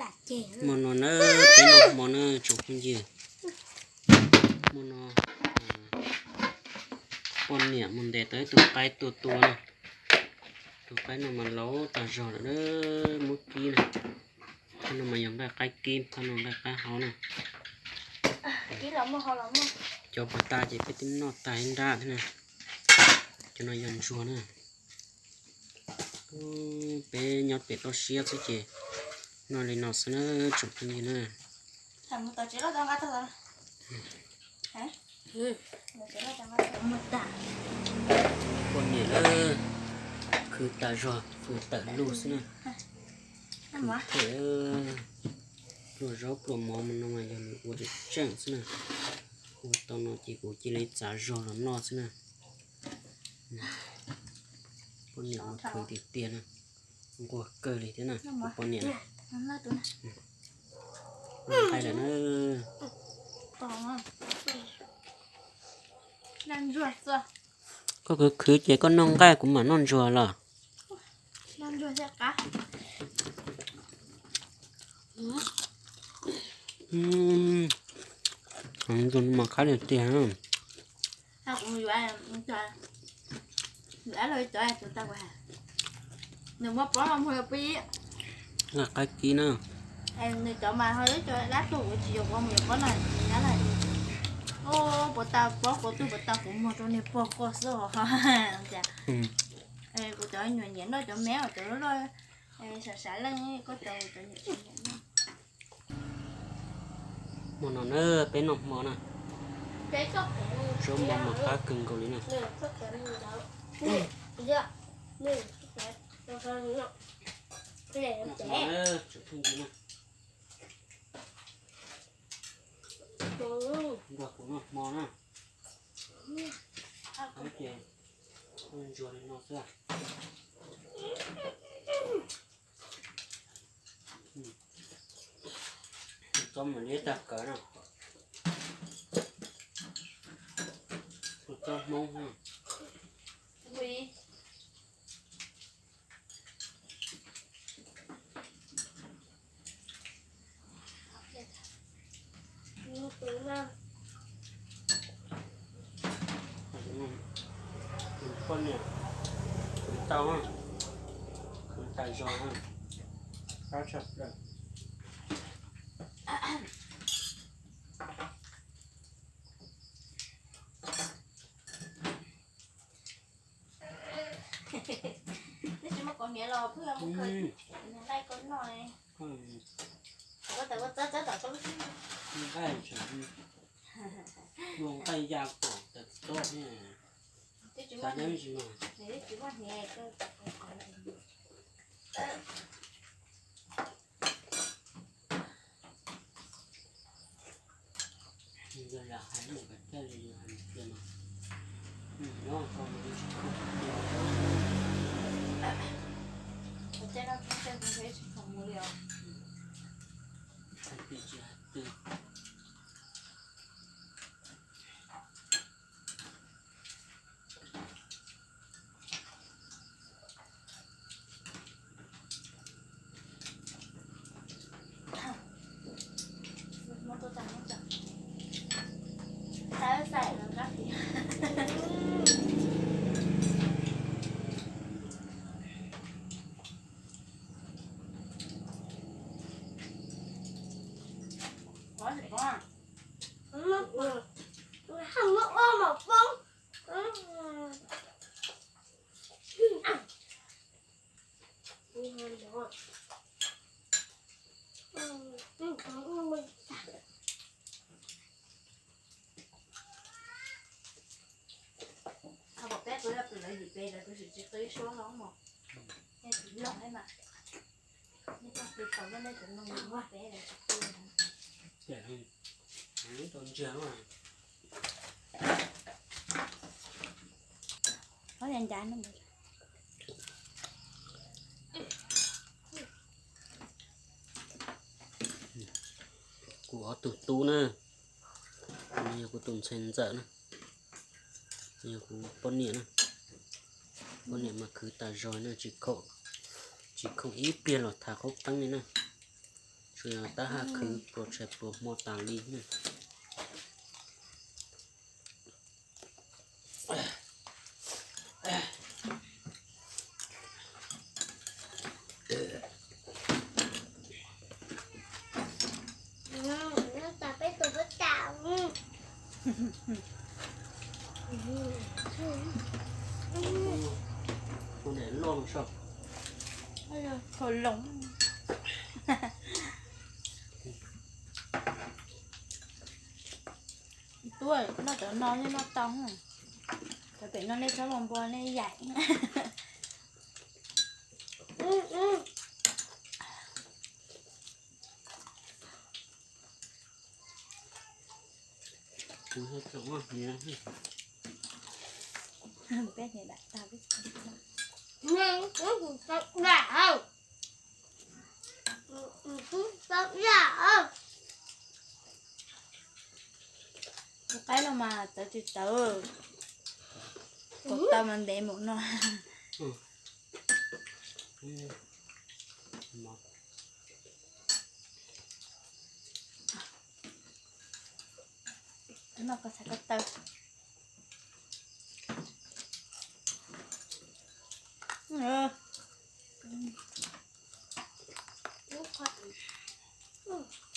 Hmo no na, peb noj hmo na tsoom phooj ywg. Hmo no poj niam mus ntes tau ib tug qaib tuaj tua na. Tus qaib no mas laus tag zog lawm, muab kib na. Phab no mas yog nqaij qaib kib, phab no nqaij qaib hau na. Cov puag ta ces peb twb noj tag ib nrab thiab na. Cov no yog ntsuag na. Peb nyob pem toj siab xwb ces noj li no xwb na tsoom phooj ywg na. Poj niam na, khwv tas zog, khwv tawm lug xwb na. Khwv thiab, pluas zaub pluas mov mas no mas yog nws ua tseem tseem xwb na. Ua tau no ces kuv cia li txav zog los noj xwb na. Poj niam mas khwv tiag tiag na, nquag kawg li thiab na kuv poj niam. Nqaij lawm na. Koj khwv khwv ces koj noj nqaij, kuv mam noj ntsuag los. Ntsuag mas qab tiag tiag. Nqaij qaib kib na. Nws cov mas ho ib co dab tuag kuv tsis yuav kuv mus yuav pob no. Puas tau pob kuv tuag puas tau kuv muag rau niag pog koj xwb os. Kuv cov nyuam nyiam noj cov me os, cov loj loj, sav sav leej koj cov, kuv cov nyuam tsis nyiam noj. Hmo no na, peb noj hmo na. Zaub mov mas qab kawg nkaus li na. Noj hmo na, tsoom phooj ywg na. Nrog kuv noj hmo na. Ces ntsuag li no xwb. Tus txob mas liab tag kawg na. Tus txob Hmoob na. Poj niam khwv tau, khwv tas zog, qab tshaj plaws. Twb tsis muaj kaus hniav los pheej mus khaws nqaij koj noj. Koj tawm ua txawb txawb tom koj lub xwb. Nqaij, nqaij ya pom tawm txob thiab. Twb tsis muaj hniav. Peb kuv yog pem lawv yim pes lawv tus sim tsis qw suab no mos. Nej tsis loj thiab mas. Nej tsis tau nej tus no mus ua peb lawv tsis qw. Tau ntsiag. Ob ya ncas no. Kuv ob tug tub na, no yog kuv tus ntxhais ntxawm na, no yog kuv poj niam na. Poj niam mas khwv tas zog na, tsis khoom ib pliag los thav qhaub peeb li na. Tab haj khwv pluas tshais pluas hmo tas li. Tus daim loj no saib. Khau loos. Tub, noj cov no nej noj tau, cov pem no nej txhob los npua nej yaim. Peb niam dam tag peb tsis tau. Tus qaib no mas txawv tsis txawv, kuv tau mas ntev mus no. Noj koj txhais ko taw.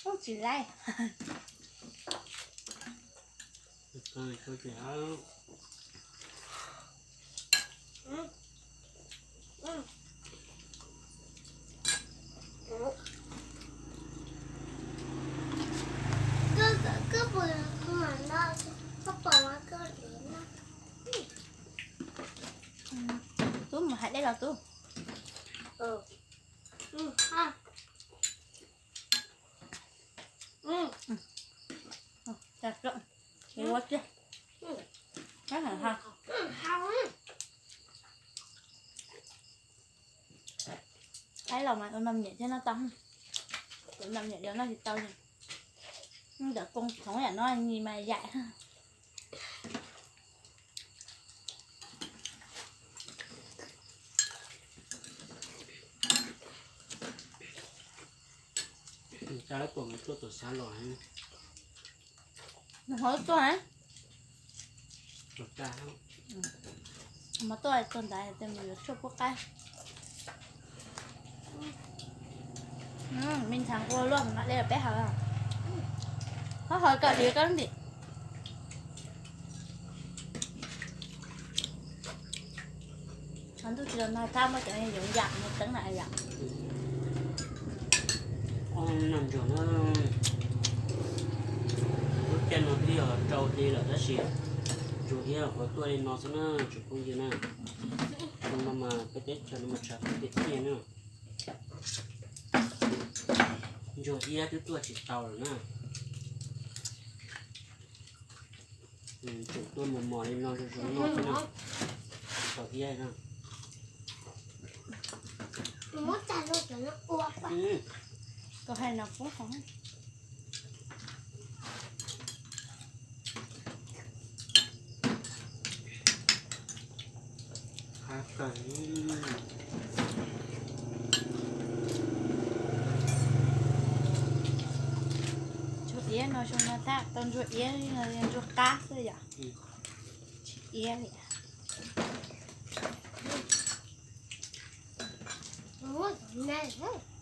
Ub, tsis laib. Tub mus hais dej los tub. Ua tiag. Qaib los mas ua nom nyiam thiab noj tau. Ua nom nyiam los noj tsis tau li. Ntawm koob khoov yam no nyias mas yaim. Nws ho tuaj, mas tuaj tuag ntawd ces mus yuav tshuaj pub qaib. Me ntxhais ua luaj mam li peb haus. Ho haus kom diav koj ntim. Ho ntuj tsis los nag thab muab cov yoov yam no teeb na yom. Noj ntsuag na, lub caij no twb yog rau hli lawm tab sis ntsuag iab qhuav tuaj li no xwb na tsoom phooj ywg na. Zoo no mas peb teb chaws no mas tshav kub tiag tiag na. Ntsuag iab twb tuaj tsis tau lawm na. Tseem tuaj mos mos li no zoo zoo noj xwb na. Tau iab na. Koj hais no kuv hais. Ntsuag iab no zoo no tag, tau ntsuag iab no ntsuag qab xwb yom. Tsis iab li.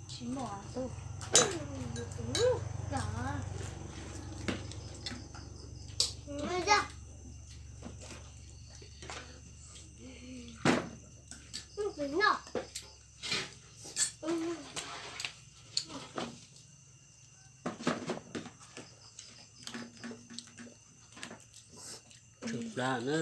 Tsis muaj tus. Tshuav plab na.